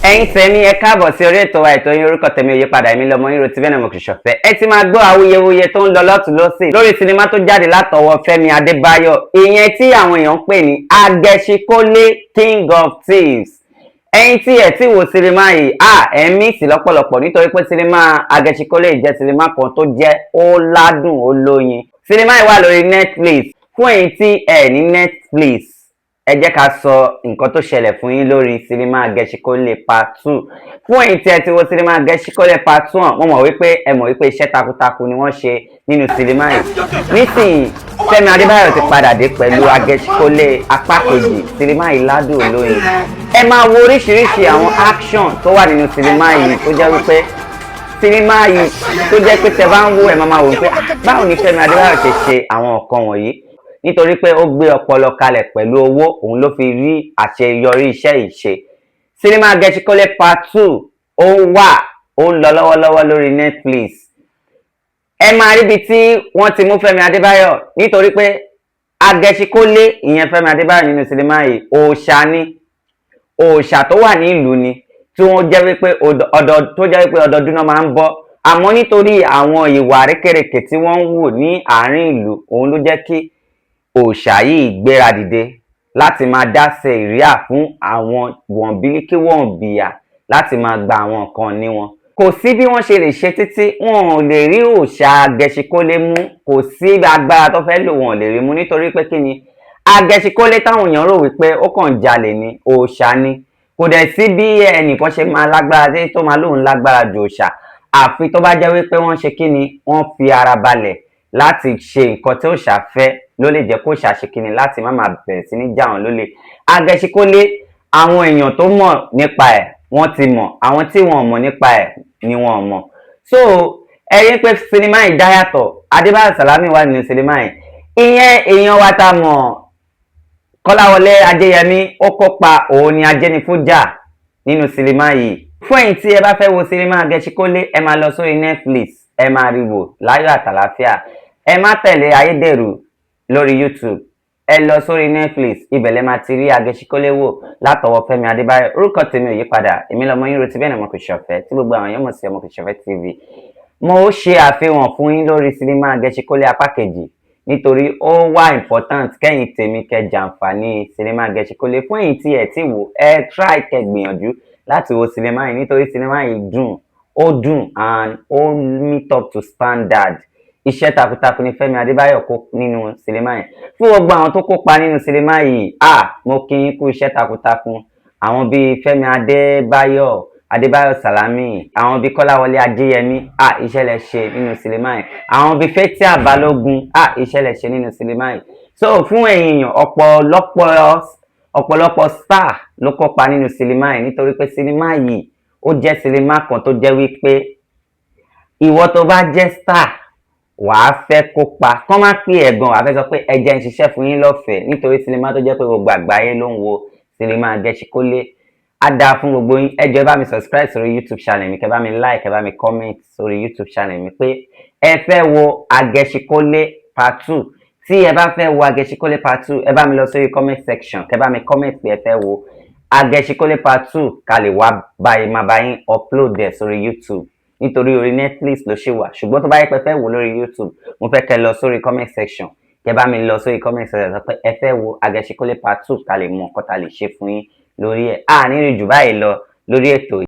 Ẹ̀yin tèmi, ẹ káàbọ̀ sí orí ètò wa, ètò yín. Orúkọ tèmi ò yípadà, èmi lọmọ yín Rotí Bẹ́ẹ̀ Mọ̀kì Ṣọ̀fẹ́. Ẹ ti máa gbọ́ awuyewuye tó ń lọ lọ́tùn lọ́sì lórí sinimá tó jáde látọwọ́ Fẹ́mi Adébáyọ̀, ìyẹn tí àwọn èèyàn ń pè ní Agẹṣinkólé King of Thieves. Ẹ̀yin tí ẹ ti wo sinimá yìí, à ẹ ń miss lọ́pọ̀lọpọ̀, nítorí pé sinimá Agẹṣinkólé jẹ́ sinimá kan tó jẹ́ ó ládùn, ó lóyin. Sinimá yìí wà lórí Netflix. Fún ẹ̀yin tí ẹ ní Netflix, ẹ jẹ́ ká sọ nǹkan tó ṣẹlẹ̀ fún yín lórí sinimá Agẹṣinkólé part 2. Fún ẹ̀yin tí ẹ ti wo sinimá Agẹṣinkólé part 1, mo mọ̀ wípé ẹ mọ̀ wípé iṣẹ́ takuntakun ni wọ́n ṣe nínú sinimá yìí. Nísìnyí, Fẹ́mi Adébáyọ̀ ti padà dé pẹ̀lú Agẹṣinkólé apá kejì. Sinimá yìí ládùn, olóyin. Ẹ máa wo oríṣiríṣi àwọn action tó wà nínú sinimá yìí, tó jẹ́ wípé sinimá yìí tó jẹ́ pé tẹ bá ń wo, ẹ máa wò pé báwo ni Fẹ́mi Adébáyọ̀ ṣe ṣe àwọn nǹkan wọ̀nyí, nítorí pé ó gbé ọpọlọ kalẹ̀ pẹ̀lú owó, òun ló fi rí àṣeyọrí iṣẹ́ yìí ṣe. Sinimá Agẹṣinkólé part 2, ó wà, ó ń lọ lọ́wọ́lọ́wọ́ lórí Netflix. Ẹ máa ríbi tí wọ́n ti mú Fẹ́mi Adébáyọ̀, nítorí pé Agẹṣinkólé, ìyẹn Fẹ́mi Adébáyọ̀ nínú sinimá yìí, òòṣà ni, òòṣà tó wà ní ìlú ni, tí wọ́n jẹ́ wípé ọdọ tó jẹ́ wípé ọdọọdún náà máa ń bọ́. Àmọ́ nítorí àwọn ìwà àrékèrèkè tí wọ́n ń wù ní àárín ìlú, òun ló jẹ́ kí òòṣà yìí gbéra dìde láti máa dá sẹ̀ríà fún àwọn wọ̀nbílíkì wọ̀nbìyà, láti máa gba àwọn nǹkan ní wọn. Kò sí bí wọ́n ṣe lè ṣe títí, wọn ò lè rí òòṣà Agẹṣinkólé mú. Kò sí agbára tó fẹ́ lò, wọn ò lè rí mú, nítorí pé kí ni? Agẹṣinkólé táwọn èèyàn rò wípé ó kàn ń jalè ni, òòṣà ni. Kò dẹ̀ sí bí ẹnìkan ṣe máa lágbára tí tó máa lóun lágbára ju òòṣà, àfi tó bá jẹ́ wípé wọ́n ṣe kí ni, wọ́n fi ara balẹ̀ láti ṣe nǹkan tí òòṣà fẹ́, ló lè jẹ́ kó òòṣà ṣe kí ni, láti má máa bẹ̀rẹ̀ sí ní já wọn lólè. Agẹṣinkólé, àwọn èèyàn tó mọ̀ nípa ẹ̀, wọ́n ti mọ̀. Àwọn tí wọ́n mọ̀ nípa ẹ̀ ni wọ́n mọ̀. So ẹ rí pé sinimá yìí dá yàtọ̀. Adébáyọ̀ Sàlámì wà nínú sinimá yìí. Ìyẹn èèyàn wa tá a mọ̀, Kọ́láwọlé Ajéyẹmí, ó kópa, òun ni Ajénifújà nínú sinimá yìí. Fún ẹ̀yin tí ẹ bá fẹ́ wo sinimá Agẹṣinkólé, ẹ máa lọ sórí Netflix, ẹ máa rí wò láyọ̀ àtàlàáfíà. Ẹ má tẹ̀lé ayédèrú lórí YouTube, ẹ lọ sórí Netflix, ibẹ̀ lẹ máa ti rí Agẹṣinkólé wò látọwọ́ Fẹ́mi Adébáyọ̀. Orúkọ tèmi ò yí padà, èmi lọmọ yín Rotí Bẹ́ẹ̀ ni ọmọ kò ṣọ̀fẹ́ tí gbogbo àwọn èèyàn mọ̀ sí Ọmọ Kò Ṣọ̀fẹ́ TV. Mo ṣe àfihàn fún yín lórí sinimá Agẹṣinkólé apá kejì, nítorí ó wà important kẹ́yìn tèmi kẹ́ jàǹfààní sinimá Agẹṣinkólé. Fún ẹ̀yin tí ẹ ti wò, ẹ try, kẹ́ gbìyànjú láti wo sinimá yìí, nítorí sinimá yìí dùn, ó dùn and ó meet up to standard. Iṣẹ́ takuntakun ni Fẹ́mi Adébáyọ̀ kó nínú sinimá yìí. Fún gbogbo àwọn tó kópa nínú sinimá yìí, ah, mo kí yín kú iṣẹ́ takuntakun. Àwọn bíi Fẹ́mi Adébáyọ̀, Adébáyọ̀ Sàlámì, àwọn bíi Kọ́láwọlé Ajéyẹmí, ah, iṣẹ́ lẹ ṣe nínú sinimá yìí. Àwọn bíi Fathia Balogun, ah, iṣẹ́ lẹ ṣe nínú sinimá yìí. So fún ẹ̀yin èèyàn, ọ̀pọ̀lọpọ̀ ọ̀pọ̀lọpọ̀ star ló kópa nínú sinimá yìí, nítorí pé sinimá yìí, ó jẹ́ sinimá kan tó jẹ́ wípé ìwọ tó bá jẹ́ star, wàá fẹ́ kópa. Kán má pè ẹ̀ gan, wàá fẹ́ sọ pé ẹ jẹ́ ń ṣiṣẹ́ fún yín lọ́fẹ̀ẹ́, nítorí sinimá tó jẹ́ pé gbogbo àgbáyé ló ń wo sinimá Agẹṣinkólé. Á dáa fún gbogbo yín. Ẹ jọ̀ọ́, ẹ bá mi subscribe sórí YouTube channel mi, kẹ́ bá mi like, kẹ́ bá mi comment sórí YouTube channel mi pé ẹ fẹ́ wo Agẹṣinkólé part 2. Tí ẹ bá fẹ́ wo Agẹṣinkólé part 2, ẹ bá mi lọ sórí comment section, kẹ́ bá mi comment pé ẹ fẹ́ wo Agẹṣinkólé part 2, ká lè wá báyìí máa bá yín upload ẹ̀ sórí YouTube, nítorí orí Netflix ló ṣì wà. Ṣùgbọ́n tó bá yẹ pé fẹ́ wò lórí YouTube, mo fẹ́ kẹ́ lọ sórí comment section, kẹ́ bá mi lọ sórí comment section, sọ pé ẹ fẹ́ wo Agẹṣinkólé part 2, ká lè mọ nǹkan tá a lè ṣe fún yín lórí ẹ̀. À ní rí jù báyìí lọ lórí ètò.